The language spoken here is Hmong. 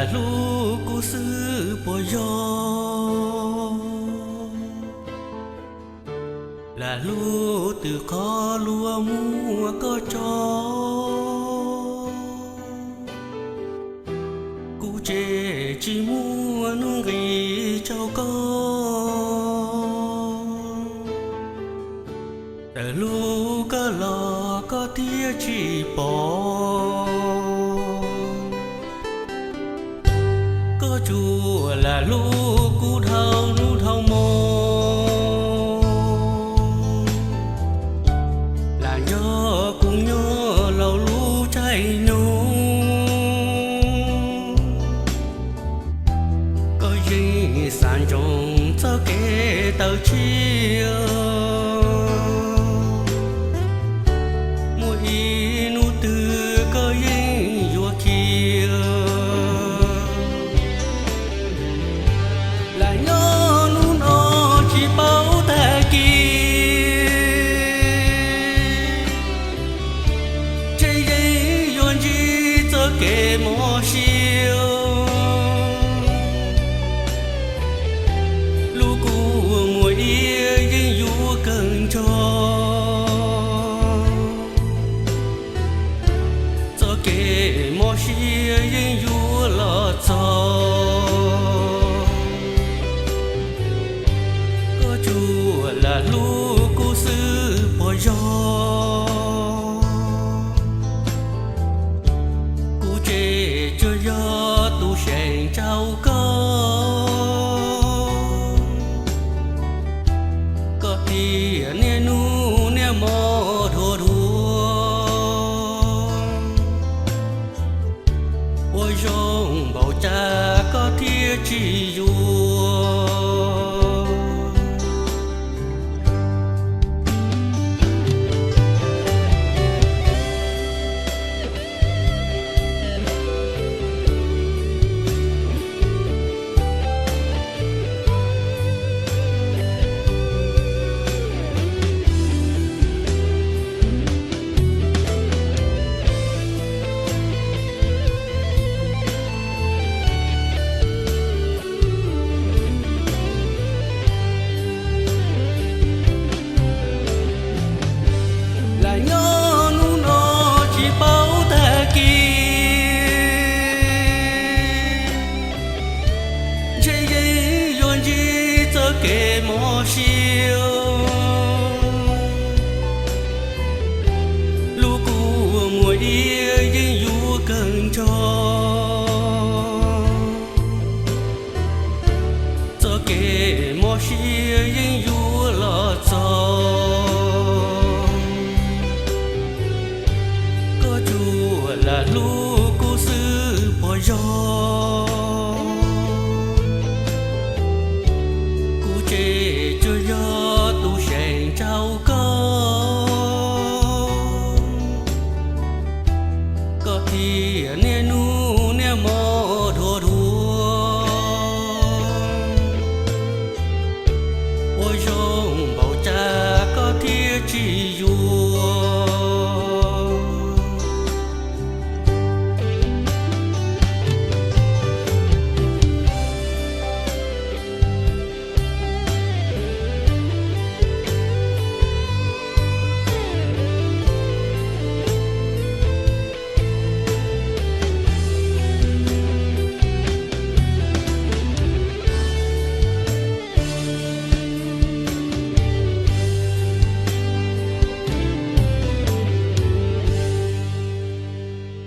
Lam hlub kuv xwb puas yog? Lam hlub twb qhov luag muab koj tso, kuv ces tsis muaj hnub nqis rau koj. Tawm hlub koj los koj thiaj tsis pom, koj tsuas lam hlub kuv dhau hnub dhau hmo. Lam nco kuv nyob laus lub caij nyoog, koj yeej xav ntsoov txoj kev tawm tshiab. Muaj ib hnub twg koj yeej yuav khiav. Lam nyob hnub no tsis paub tag kis, ntshe yeej yuav ntsib txoj kev mob siab. Lub kua muag iab yeej yuav kawg ntsog, txoj kev mob siab yeej yuav los txog. Koj tsuas lam hlub kuv xwb puas yog? Kuv ces tsuas yog tus seem nrauj koj, koj tiam niaj hnub niaj hmo dhuav dhuav. Ua zoo npaum cas koj thiaj tsis yuav. Lam nyob hnub no tsis paub tag kis, ntshe yeej yuav ntsib txoj kev mob siab. Lub kua muag iab yeej yuav kawg ntsog, txoj kev mob siab yeej yuav los txog. Koj tsuas lam hlub kuv xwb puas yog? Kuv ces tsuas yog tus seem nrauj koj, koj tiam niaj hnub niaj hmo dhuav dhuav. Ua zoo npaum cas koj thiaj tsis yuav.